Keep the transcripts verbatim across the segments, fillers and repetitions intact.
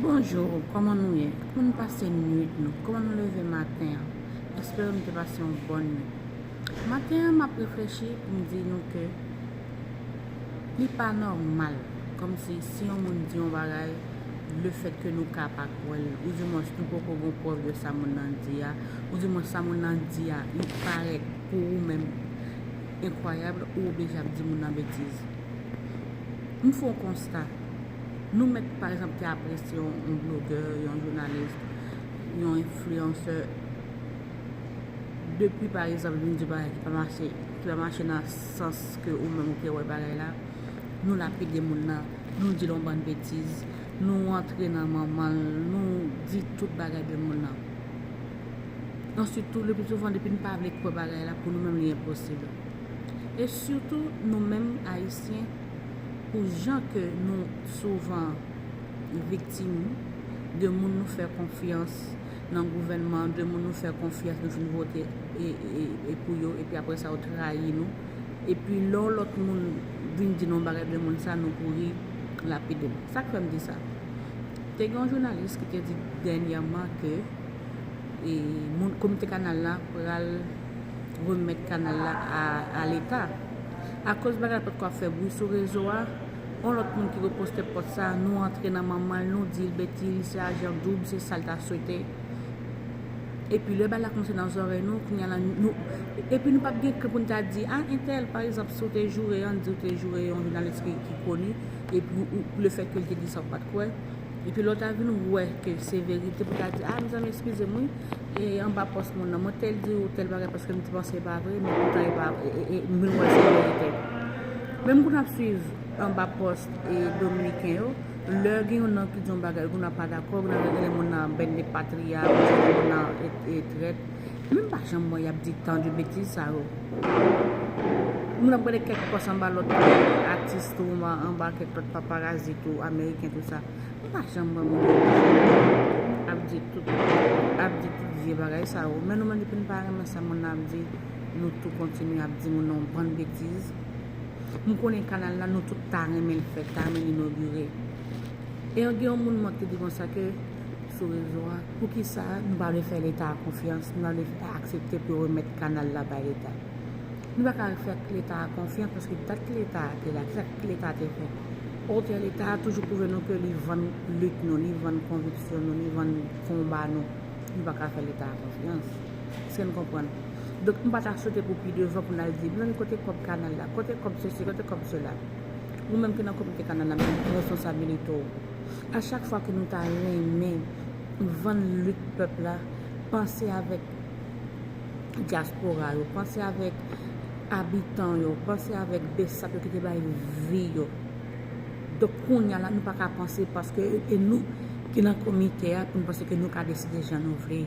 Bonjou, kòman nou ye? Kòman nou pase nwit nou? Kòman nou leve maten an? Espere nou te pase yon bòn nwit. Maten an, m ap reflechi pou m di nou ke li pa nòmal. Kòmsi si yon moun di yon bagay, lefètke nou ka pa kwè l, oudimwens nou poko gen prèv de sa moun nan di a, oudimwens sa moun nan di a, li parèt pou ou menm enkwayab, ou oblije ap di moun nan betiz. M fè yon konsta. Nou mèt, pa egzanp, te apresye yon, yon blogè, yon jounalis, yon enfliyansè, depi, pa egzanp, li vin di bagay ki pa mache, ki pa mache nan sans ke ou menm ou te wè bagay la, nou lapide moun nan, nou di l yon bann betiz, nou antre nan manman l, nou di tout bagay de moun nan. Answit tou, le pli souvan, depi n pa vle kwè bagay la, pou nou menm li enposib. E sitou, nou menm Ayisyen, pou jan ke nou souvan viktim de moun nou fè konfyans nan gouvènman, de moun nou fè konfyans, nou fin vote e, e, e pou yo, epi apre sa, yo trayi nou. Epi lè yon lòt moun vin di nou yon bagay de moun sa, nou kouri lapide l. Sa k fè m di sa? Te gen yon jounalis ki te di dènyèman ke e, moun, komite kanal la pral remèt kanal la a, a Leta. Akoz bagay la potko ap fè bri sou rezo a, yon lòt moun ki reposte pòs sa, nou antre nan manman l, nou di l betiz, li se ajan doub, se sa l ta swete. Epi lè bagay la kòmanse nan zòrèy nou, kounye a la, nou, epi nou p ap gen kran pou n ta di, a, entèl, pa egzanp, si w te joure, ann di w te joure yon jounalis ki, ki koni, epi ou, lefètke l te di sa ou pa t kwè, epi lè w ta vin wè ke se verite, pou ta di, a, mezanmi, eskize m, wi, e anba pòs moun nan, mwen tèl di ou tèl bagay paske m te panse e pa vre, men poutan e pa, e, e, e, m vin wè se verite. Menm kou n ap swiv anba pòs e dominiken yo, lè gen yon nan ki di yon bagay, ou nan pa dakò, ou nan rele moun nan bèn de patria, ou rele moun nan e, e trèt, men m pa janm wè y ap di tan de betiz sa yo. Moun ap rele kèk pòs anba lòt atis tou, anba, anba kèk lòt paparazi tou, ameriken tou sa. M pa janm wè moun yo ap di tout, ap di tout vye bagay sa yo. Men nou menm depi n pa renmen sa moun nan ap di, nou tou kontinye ap di moun nan yon bann betiz. M konnen kanal la, nou tout ta renmen l fèt, ta renmen l inogire. E gen yon moun mwen ki te di konsa ke sou rezo a, poukisa nou pa vle fè Leta a konfyans, nou pa vle aksepte pou yo remèt kanal la bay Leta? Nou pa ka fè Leta a konfyans paske dat ki Leta a te la, kisa Leta a te fè? Otè Leta a toujou pwouve nou ke li vann lit nou, li vann konviksyon nou, li vann konba nou. Nou pa ka fè Leta a konfyans. Èske n konprann? Donk, m pa ta swete pou pi devan pou n al di, mezanmi, kote kòb kanal la? Kote kòb sesi? Kote kòb sela? Ou menm ki nan komite kanal la, men responsabilite w. A chak fwa ke nou ta renmen vann lit pèp la, panse avèk dyaspora yo, panse avèk abitan yo, panse avèk besap yo ki te bay vi yo. Donk, kounye a la, nou pa ka panse paske e nou ki nan komite a, pou nou panse ke nou ka deside jan nou vle.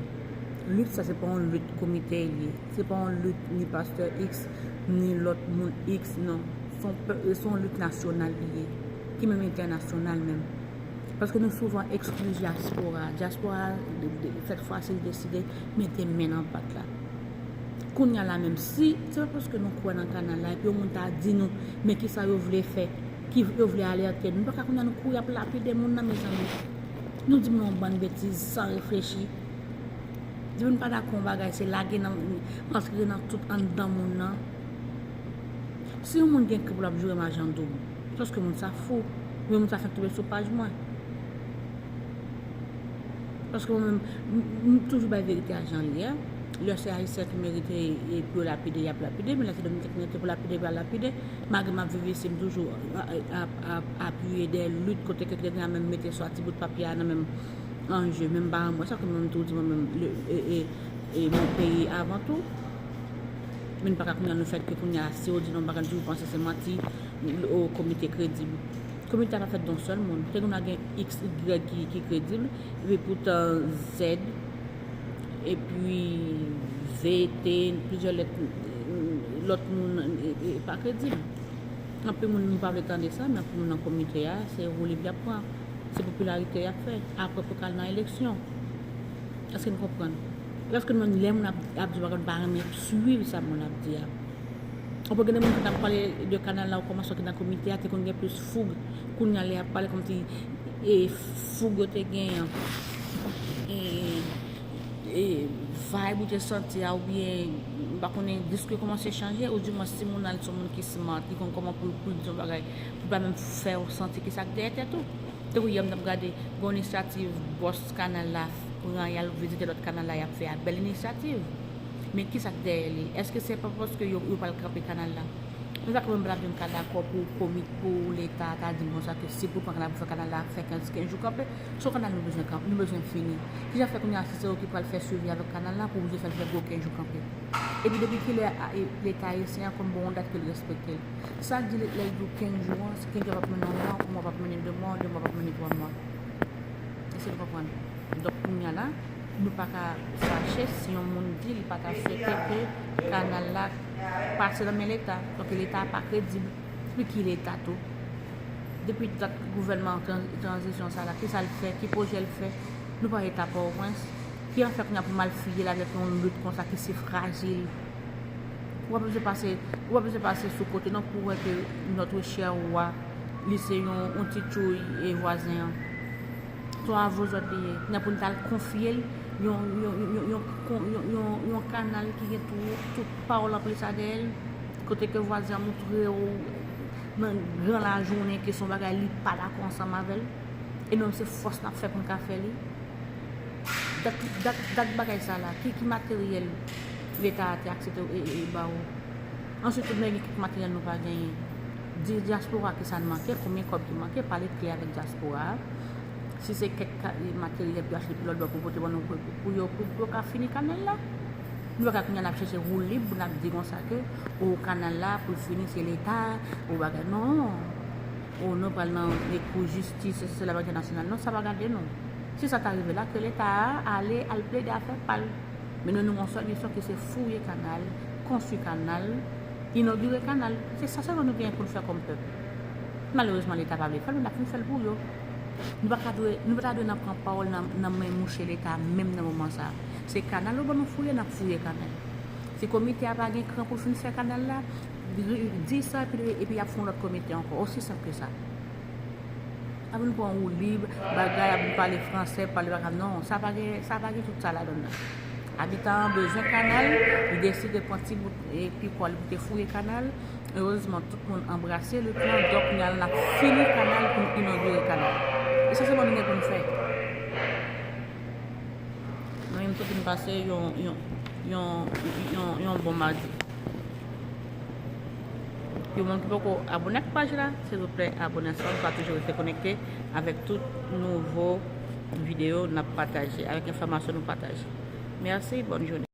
Lit sa, se pa yon lit komite li ye. Se pa yon lit ni pastè X, ni lòt moun X, non. Se yon pe-, se yon lit nasyonal li ye, ki menm entènasyonal menm. Paske nou souvan ekskli dyaspora. Dyaspora, de, de, sèt fwa si l deside mete men nan pat la. Kounye a la menm, si se pa paske nou kwè nan kanal la, epi yon moun ta di nou, men kisa yo vle fè, ki yo vle alète nou, nou pa ka kounye a nou kouri ap lapide moun nan, mezanmi. Nou di moun yon bann betiz san reflechi. Depi n pa dakò yon bagay, se lage nan, antre nan tout anndan moun nan. Si yon moun gen kran pou l ap joure m ajan doub, se paske moun sa fou, oubyen moun sa fèk tonbe sou paj mwen. Paske mwen menm, m, m toujou bay verite a jan l ye a. Lè se Ayisyen ki merite e pou yo lapide, y ap lapide, men lè se Dominiken ki merite pou lapide, y ap lapide. Malgre m ap viv isi, m toujou a, a, a, a, apiye de lit kote ke Kredi a menm mete swa ti bout papye a nan menm anje, men m pa renmen sa, ke mwen menm tou di mwen menm, le, e, e, e mon peyi avan tou. Men n pa ka kounye a, lefètke kounye a, si yo di nou bagay, nou toujou panse se manti, o komite kredib. Komite a pa fèt de yon sèl moun. Te gen gen X, Y ki, ki kredib, epi poutan Z, epi V, T, plizyè lèt, lòt moun, e, e, pa kredib. Anpil moun, nou pa vle tande sa, men anpil moun nan komite a, se woulib y ap pran. Se popilarite y ap fè. Apre pou k al nan eleksyon. Èske n konprann? Lòske nou menm, lè moun ap, ap di bagay, nou pa renmen swiv sa moun ap di a. Ou pa gen de moun ki t ap pale de kanal la, ou kòmanse ki nan komite a, te konn gen plis foug. Kounye a, lè y ap pale kòmsi e foug yo te genyen, e, e vibe ou te santi a, oubyen, m pa konnen, disk yo kòmanse chanje, oudimwens timoun nan li se yon moun ki smart, ki konn kòman pou, pou l di yon bagay, pou l pa menm fè w santi ki sa k dèyè tèt ou. Tankou yè m t ap gade, gen yon inisyativ bòs kanal la pran, y al vizite lòt kanal la, y ap fè a, bèl inisyativ. Men ki sa k dèyè li? Èske se pa paske yo, yo pral kanpe kanal la? Nou ta kanmenm pa t ap janm ka dakò pou komi-, pou Leta ta di m konsa ke si pou l pran kanal pou fè kanal la fè kenz, kenz jou kanpe, se yon kanal nou bezwen kanpe, nou bezwen fini. Kijan fè kounye a si se yo ki pral fè swivi avèk kanal la pou oblije fè l fè gwo kenz jou kanpe? Epi depi kilè a, e, Leta ayisyen an konn gen yon dat ke l respekte l? Sa k di lè, lè l di w kenz jou an, kenz jou p ap mennen yon mwa, yon mwa p ap mennen de mwa, de mwa p ap mennen twa mwa. Èske nou konprann? Donk, kounye a la, nou pa ka fache si yon moun di li pa ta swete ke kanal la pase nan men Leta. Donk, Leta a pa kredib. Depi ki Leta tou? Depi dat gouvènman tran-, tranzisyon sa la, ki sa l fè, ki pwojè l fè? Nou pa rete a Pòtoprens. Ki afè kounye a pou m al fiye l avèk yon lit konsa ki si frajil? Ou pa bezwen pase, ou pa bezwen pase sou kote non pou wè ke notre cher roi, li se yon, yon ti tchouy e vwazen an. Se yon avozòt li ye. Nan pou n t al konfye l yon, yon, yon, yon, yon, yon, yon, yon kanal ki gen tout, tout pawòl anplis la dèyè l, kote ke vwazen an montre w nan gran lajounen ke se yon bagay li pa dakò ansanm avè l. E nou menm se fòs n ap fè pou n ka fè li. Dat, dat, dat bagay sa la, ki, ki materyèl Leta a te aksepte e, e, e ba ou? Answit, tout nèg gen kèk materyèl nou pa genyen. Di dyaspora ki sa n manke, konbyen kòb ki manke, pale klè avèk dyaspora a. Si se kèk ka-, materyèl pou yo achte pi lòt bò pou pote ban nou pou, pou yo, pou, pou yo ka fini kanal la. Nou pa ka kounye a n ap chèche woulib pou n ap di konsa ke, o, kanal la pou l fini se Leta, o, bagay, non. O, nou pral nan kou jistis, se, se la bagay entènasyonal. Non, sa pa gade nou. Si sa ta rive la, ke Leta a ale, al plede afè pa l. Men nou, nou gen yon sèl misyon ki se fouye kanal, konstwi kanal, inogire kanal. Se sa sèlman nou genyen pou n fè kòm pèp. Malerezman, Leta pa vle fè l, men n ap fin fè l pou yo. Nou pa ka dwe, nou pa ta dwe nan pran pawòl nan, nan men mouche Leta menm nan moman sa a. Se kanal yo ban nou fouye, n ap fouye kanal. Si komite a pa gen kran pou l fin fè kanal la, di sa, epi, epi y ap fè yon lòt komite ankò. Osi senp ke sa. Apre nou pran woulib, bagay, ap pale fransè, pale bagay. Non, sa pa gen, sa pa gen tout sa ladan l. Abitan an bezwen kanal, li deside pran ti bout, e, pikò li pou te fouye kanal. Erezman, tout moun anbrase le plan, donk, kounye a la, n ap fini kanal pou n inogire kanal. E sa sèlman nou gen pou n fè. Mwen menm tou, fin pase yon, yon, yon, yon, yon bon madi. Pou moun ki poko abone ak paj la, silvouplè, abone ansanm, pa toujou rete konekte avèk tout nouvo videyo n ap pataje, avèk enfòmasyon nou pataje. Mèsi, bòn jounen.